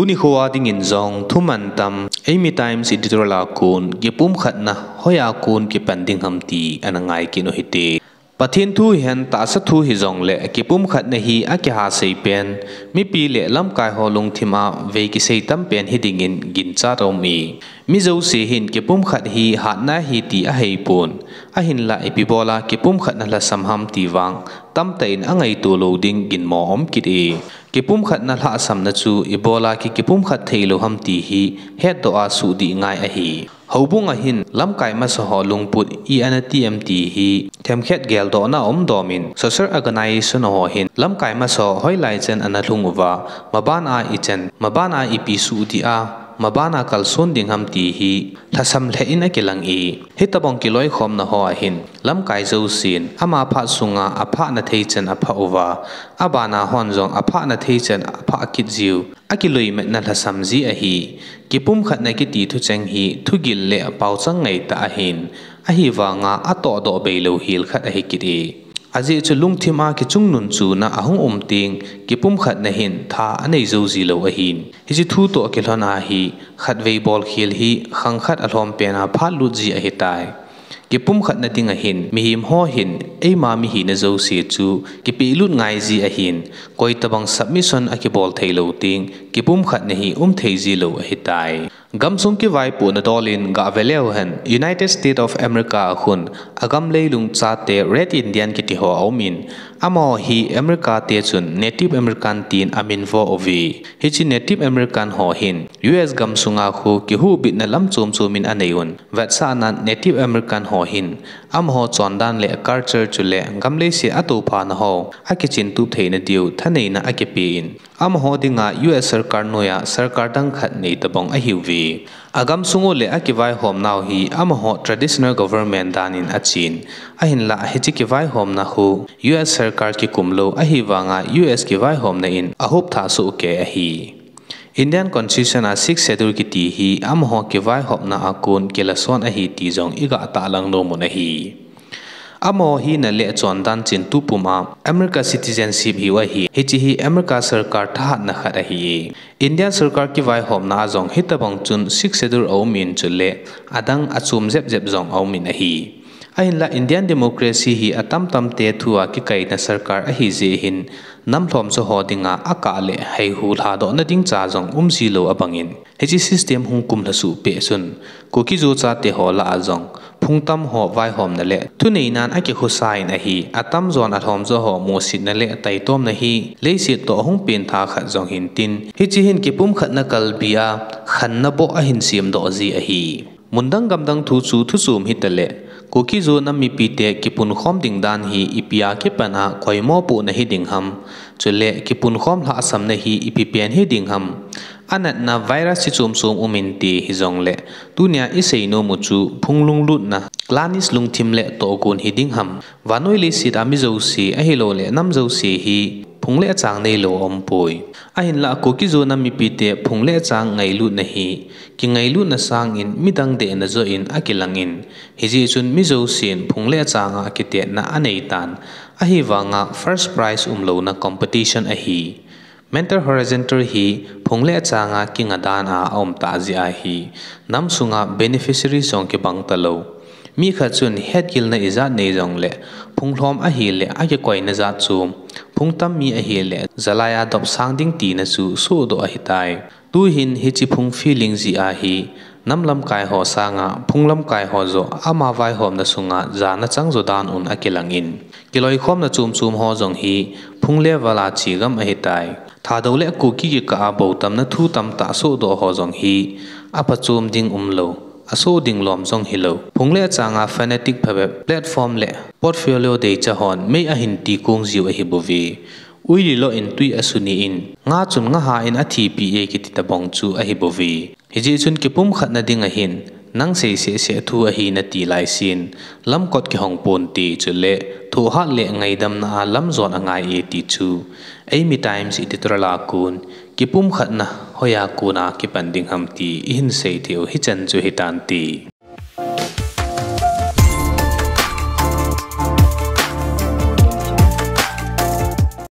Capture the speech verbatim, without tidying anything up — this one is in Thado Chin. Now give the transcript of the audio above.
Tuni khoa dingin jong thuman tam, Eimi Times editorial a kon, kipumkhatna hoiya kon kipan ding ham ti ana ngai kit u hite. Pathen thu hihen tahsa thu hijongle, kipumkhatna hi akihasei pen, mipi le lamkai ho lungthim a vei kisei tam pen hidingin ginchat aum e. Mi jouse hin kipumkhat hi hatna ahi ti aheipon, ahinlah ipi bola kipumkhatna lhasam ham ti vang tamtah in angaito lou ding ginmo aum kit e. Kipumkhatna lhahsamna chu ibola ki kipumkhat theilou ham ti hi hetdoh a suhdih ngai ahi. Houbung a hin lamkai masa ho lungput i ana ti em ti hi themkhat geldohna aum domin, social organization ho hin lamkai masa ho hoilai chan ana lhung uva, maban a ichan, maban a ipi suhdih a, maban a kalson ding ham ti hi lhasam lheh in akilang e. Hitobang kiloikhomna ho a hin lamkai jousen ama phat sunga aphahna thei chan aphah uva, abana hon jong aphahna thei chan aphah kit jiu, akiloimetna lhasam ji ahi. Kipumkhatna kiti thucheng hi thugil le paochang ngaitah ahin, ahivanga atohdoh beilou hel khat ahi kit e. Ajeh chu lungthim a kichungnun chuna ahung um teng, kipumkhatna hin tha anei jou jilou ahin. Hiche thu toh kilhon a hi, khatvei bolkhel hi khang khat alhom pen a phatlut ji ahitai. Kipumkhatna dinga hin mihem ho hin eima mihina jouse chu kipehlut ngai ji ahin, koitobang submission akibol theilou teng, kipumkhatna hi um thei jilou ahitai. Gamsung kivaipohna dolin gah veleu hen, United States of America a khun agam leilung chate Red Indian kiti ho aumin, amaho hi America te chun Native American tin aminvo uve. Hiche Native American ho hin U S gamsunga khu kihuhbitna lam chom chom in anei un, vetsahnan Native American ho hin amaho chondan le culture chule gam leiset atophana ho akichintup theina diu thaneina akipe in, amaho dinga U S sorkar noiya sorkar dang khat nei tobang ahiuve. Agamsung u le akivaihomnau hi amaho traditional government danin achen, ahinlah hiche kivaihomna khu U S sorkar kikumlou ahivanga U S kivaihomna in ahopthah soh kei ahi. Indian Constitution a Sixth Schedule kiti hi amaho kivaihopna a kon kilason ahi ti jong igah tahlang nomun ahi. Amaho hina le chondan chintup puma America citizenship hiu ahi. Hiche hi America sorkar thahatna khat ahi e. Indian sorkar kivaihomna a jong hitobang chun Sixth Schedule aumin chule adang achom jep jep jong aumin ahi. Ahinlah Indian democracy hi atamtamte thua kikaina sorkar ahijeh hin, namlhomcha ho dinga akah le heihu lhadohna dingcha jong umjilou abangin, hiche system hung kumlhasuh peh chun, Kuki-Zo chate ho lah a jong phungtam ho vaihomna le thuneinan akikhosa in ahi. Atamjon alhomcha ho musetna le taitomna hi leiset toh ahung pentha khat jong hintin, hiche hin kipumkhatna kalbi a khanna boh ahin semdoh ji ahi. Mundang gamdang thu chu thuchom hitaleh, Kuki-Zo nam mipite kipunkhom ding dan hi ipia kipan a koimo pohna hiding ham, chule kipunkhom lhahsamna hi ipi pen hiding ham. Anatna virus chi chom chom um inte hijongleh, tunia isei nomu chu phung lunglutna, clannish lungthim le tohgon hiding ham. Vannoi leiset a mi jouse ahilouleh nam jouse hi phung le chang neilou aumpoi. Ahinlah Kuki-Zo nam mipite phung le chang ngailutna hi kingailutna sangin midang dehna joh in akilangin, hijeh chun mi jousen phung le changa kitetna aneitan, ahivanga first prize umlouna competition ahi. Mental Horizontal hi phung le changa kinga dan a aumtah jeh ahi, nam sunga beneficiaries jong kibang talou. Mi khat chun hetgilna ijat nei jongleh, phunglhom ahileh akikoina jat chu, phung tam mi ahileh jalai a dopsang ding tina chu sohdoh ahitai. Tuhin hiche phung feeling jeh ahi, nam lamkai ho sanga phung lamkai ho joh ama vaihomna sunga jana chang jo dan un akilangin, kiloikhomna chom chom ho jong hi phung level a chegam ahitai. Thadou le Kuki kikah a boutamna thu tamtah sohdoh ho jong hi aphachom ding umlou, asoh ding lom jong hilou. Phung le changa fanatic phabep platform le portfolio deicha hon mei ahin tikong jiu ahibouve. Uililo in tui asuni in, nga chun ngaha in athipeh e kiti tobang chu ahibouve. Hijeh chun kipumkhatna dinga hin, nang sei sehseh thu ahi nati laisen, lamkot kihong ponte chuleh, thohhat le ngaidamna a lamjon angai e ti chu, Eimi Times editorial a kon, kipumkhatna hoiya kona kipan ding ham ti ihin seithei u hichan chu hitante.